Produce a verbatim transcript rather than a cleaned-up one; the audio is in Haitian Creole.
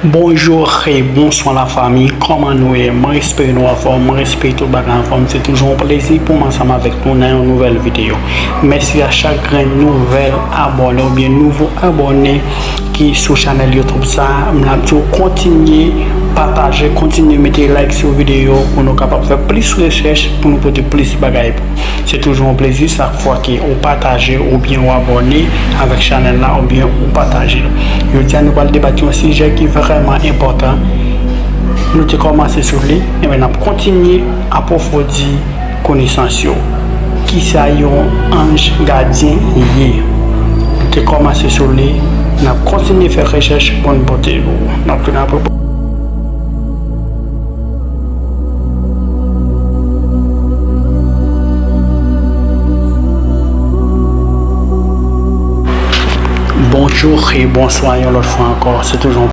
Bonjou e bonswa lafanmi, kòman nou ye? Mwen espere nou anfòm, mwen espere tout bagay anfòm. Se toujou yon plezi pou m ansanm avèk nou nan yon nouvèl videyo. Mèsi a chak grenn nouvèl abòne oubyen nouvo abòne ki sou chanèl YouTube sa a. M ap di w kontinye pataje, kontinye mete like sou videyo pou nou kapab fè plis rechèch, pou nou pote plis bagay pou Se toujou yon plezi chak fwa ke ou pataje oubyen ou abòne avèk chanèl la oubyen ou pataje l. Jodi a nou pral debate yon sijè ki vrèman enpòtan. Nou te kòmanse sou li, enben n ap kontinye apwofondi konesans yo. Kisa yon anj gadyen ye? Nou te kòmanse sou li, n ap kontinye fè rechèch pou n pote yo. N ap tounen apre. Bonjou e bonswa yon lòt fwa ankò. Se toujou